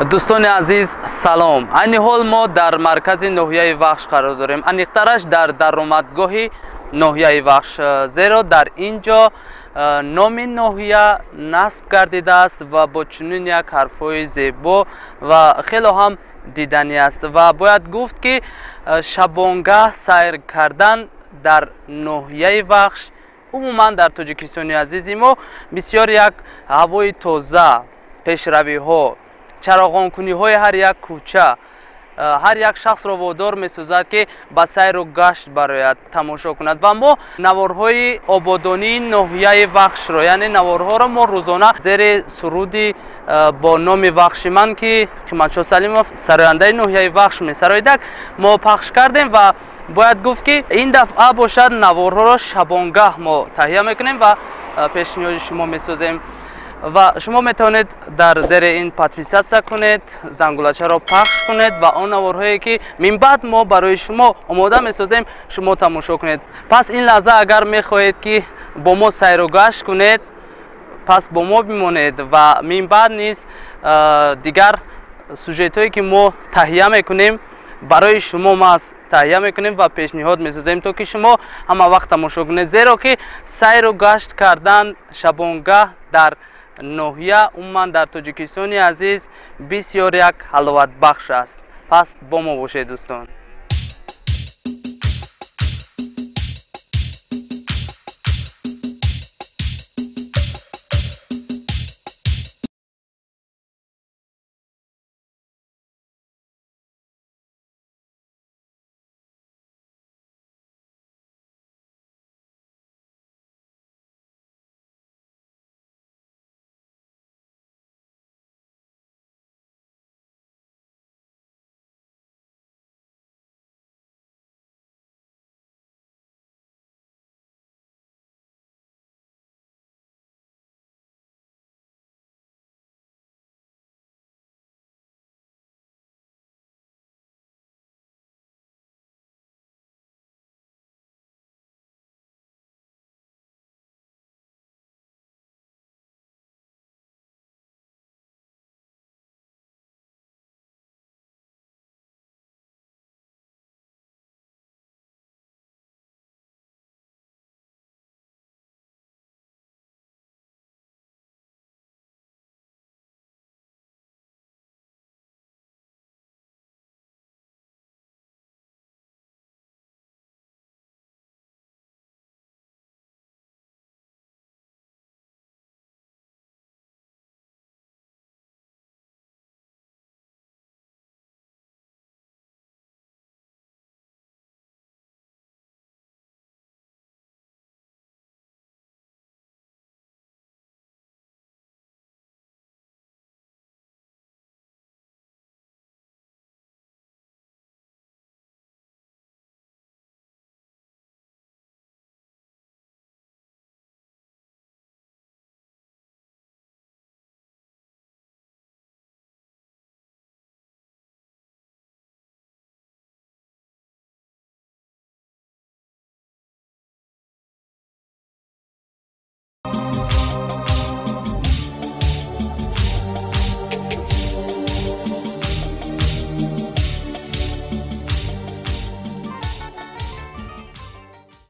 Дӯстони азиз, салом. Айни ҳол мо дар маркази ноҳияи Вахш қарор дорем, аниқтараш дар даромадгоҳи ноҳияи Вахш, зеро дар ин ҷо номи ноҳия насб гардидааст ва бо чунин як ҳарфҳои зебо ва хело ҳам диданӣ аст. Ва бояд гуфт, ки шабонгаҳ сайр кардан дар ноҳияи Вахш, умуман дар Тоҷикистони азизи мо, бисёр як ҳавои тоза, пешравиҳо, чароғонкуниҳои ҳар як кӯча ҳар як шахсро водор месозад, ки ба сайру гашт барояд, тамошо кунад. Ва мо наворҳои ободонии ноҳияи Вахшро, яъне наворҳоро мо рӯзона зери суруди бо номи «Вахши ман», ки Қиматшо Салимов, сарояндаи ноҳияи Вахш, месароидак, мо пахш кардем. Ва бояд гуфт, ки ин дафъа бошад, наворҳоро шабонгаҳ мо таҳия мекунем ва пешниҳоди шумо месозем. Ва шумо метавонед дар зери ин подписаться кунед, зангулачаро пахш кунед ва он наворҳое, ки минбаъд мо барои шумо омода месозем, шумо тамошо кунед. Пас ин лаҳза агар мехоҳед, ки бо мо сайру гашт кунед, пас бо мо бимонед ва минбаъд низ дигар сюжетҳое, ки мо таҳия мекунем, барои шумо маҳз таҳия мекунем ва пешниҳод месозем, то ки шумо ҳама вақт тамошо кунед, зеро ки сайру гашт кардан шабонгаҳ дар ноҳия, умуман дар Тоҷикистони азиз, бисёр як ҳаловатбахш аст. Пас бо мо бошед, дӯстон.